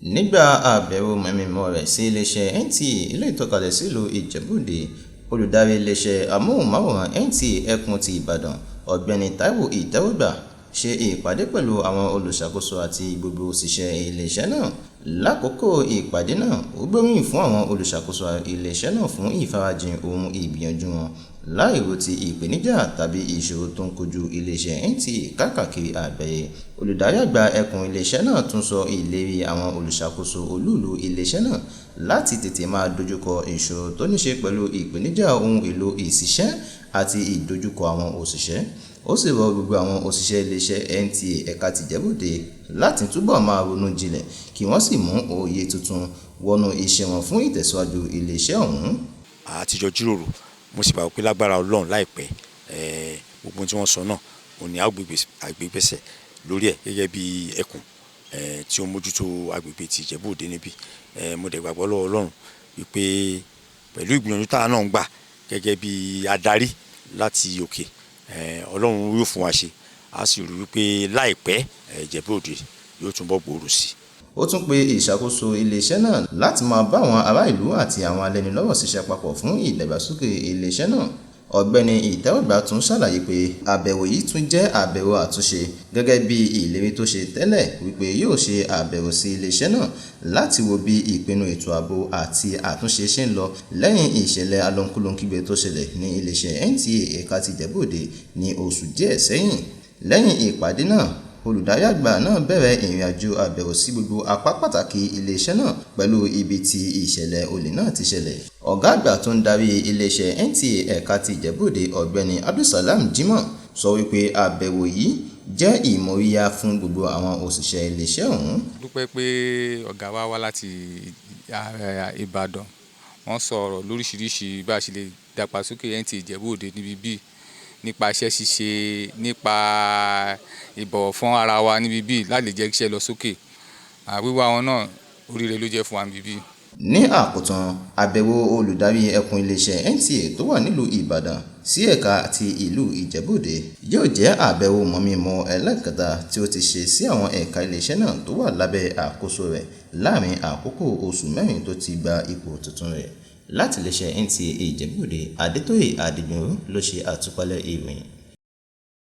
Nígbà àbẹ̀wò mẹ̀mímọ́ rẹ̀ sí iléeṣẹ́ NTA eléyìí tó kalẹ̀ sílùú Ìjẹ̀bú-Òde, olùdarí iléeṣẹ́ amóhùnmáwòrán NTA ẹkùn ti Ìbàdàn, Ọ̀gbẹ́ni Táíwò Ìtẹ́wọ́gbà ṣe ìpàdé pẹ̀lú àwọn olùṣàkóso àti gbogbo òṣìṣẹ́ iléeṣẹ́ náà. Lákòókò ìpàdé náà, ó gbóríyìn fún àwọn olùṣàkóso iléeṣẹ́ náà fún ìfarajìn òun ìgbìyànjú wọn láì ro ti ìpèníjà tàbí ìṣòro tó ń kojú iléeṣẹ́ NTA káàkiri àgbáyé. Olùdarí àgbà ẹkùn iléeṣẹ́ náà tún sọ ìlérí àwọn olùṣàkóso olúùlú iléeṣẹ́ náà láti tètè máa dojúkọ ìṣòro tó níṣe pẹ̀lú ìpèníjà ohun èlò ìṣiṣẹ́ àti ìdojúkọ àwọn òṣìṣẹ́. Ó sì rọ gbogbo àwọn òṣìṣẹ́ iléeṣẹ́ NTA ẹ̀ka ti Ìjẹ̀bú-Òde láti túbọ̀ máa ronú jinlẹ̀ kí wọ́n sì mú òye tuntun wọnú iṣẹ́ wọn fún ìtẹ̀síwájú iléeṣẹ́ ọ̀hún. A ti jọ jíròrò, mo sì gbàgbọ́ pé lágbára Ọlọ́run, láìpẹ́, gbogbo ohun tí wọ́n sọ náà òun ni a ó gbé ìgbésẹ̀ lórí ẹ̀ gẹ́gẹ́ bí ẹkùn tí ó ń mójútó agbègbè ti Ìjẹ̀bú Òde níbí. Mo dẹ̀ gbàgbọ́ lọ́wọ́ Ọlọ́run wípé pẹ̀lú ìgbìyànjú táwa náà ń gbà gẹ́gẹ́ bí adarí láti òkè, Ọlọ́run yóò fún wa ṣe, a sì rí wípé láìpẹ́, Ìjẹ̀bú Òde yóò túnbọ̀ gbòòrò sí i. Ó tún pe ìṣàkóso iléeṣẹ́ náà láti máa bá àwọn ará ìlú àti àwọn alẹ́nulọ́rọ̀ ṣiṣẹ́ papọ̀ fún ìdàgbàsókè iléeṣẹ́ náà. Ọ̀gbẹ́ni Ìtẹ́wọ́gbà tún ṣàlàyé pé àbẹ̀wò yìí tún jẹ́ àbẹ̀wò àtúnṣe gẹ́gẹ́ bí ìlérí tó ṣe tẹ́lẹ̀ wípé yóò ṣe àbẹ̀wò sí iléeṣẹ́ náà láti wo bí ìpinnu ètò ààbò àti àtúnṣe ṣe ń lọ lẹ́yìn ìṣẹ̀lẹ̀ alọ́kólóhunkígbe tó ṣẹlẹ̀ ní iléeṣẹ́ NTA ẹ̀ka ti Ìjẹ̀bú-Òde ní oṣù díẹ̀ sẹ́yìn. Lẹ́yìn ìpàdé náà, olùdarí àgbà náà bẹ̀rẹ̀ ìrìnàjò àbẹ̀wò sí gbogbo apá pàtàkì iléeṣẹ́ náà pẹ̀lú ibi tí ìṣẹ̀lẹ̀ olè náà ti ṣẹlẹ̀. Ọ̀gá àgbà tó ń darí iléeṣẹ́ NTA ẹ̀ka ti Ìjẹ̀bú-Òde, Ọ̀gbẹ́ni Abdulsalam Jimoh, sọ wípé àbẹ̀wò yìí jẹ́ ìmóríyá fún gbogbo àwọn òṣìṣẹ́ iléeṣẹ́ ọ̀hún. Dúpẹ́ pé ọ̀gá wa wá láti Ìbàdàn. Wọ́n sọ ọ̀rọ̀ lóríṣiríṣi bá ṣe lè dàgbàsókè NTA Ìjẹ̀bú Òde níbí bí nípa iṣẹ́ ṣíṣe, nípa ìbọ̀wọ̀ fún ara wa níbí bí láti lè jẹ́ kí iṣẹ́ lọ sókè. Wíwá wọn náà, oríire ló jẹ́ fún wa níbí bí. Ní àkótán, àbẹ̀wò olùdarí ẹkùn iléeṣẹ́ NTA tó wà nílùú Ìbàdàn sí ẹ̀ka ti ìlú Ìjẹ̀bú-Òde yóò jẹ́ àbẹ̀wò mọ̀mí-n-mọ̀ ẹlẹ́ẹ̀kẹta tí ó ti ṣe sí àwọn ẹ̀ka iléeṣẹ́ náà tó wà lábẹ́ àkóso rẹ̀ láàrin àkókò oṣù 4 tó ti gba ipò tuntun rẹ̀. Láti iléeṣẹ́ NTA Ìjẹ̀bú-Òde, Adétóyè Adégbénró ló ṣe àtúpalẹ̀ ìròyìn.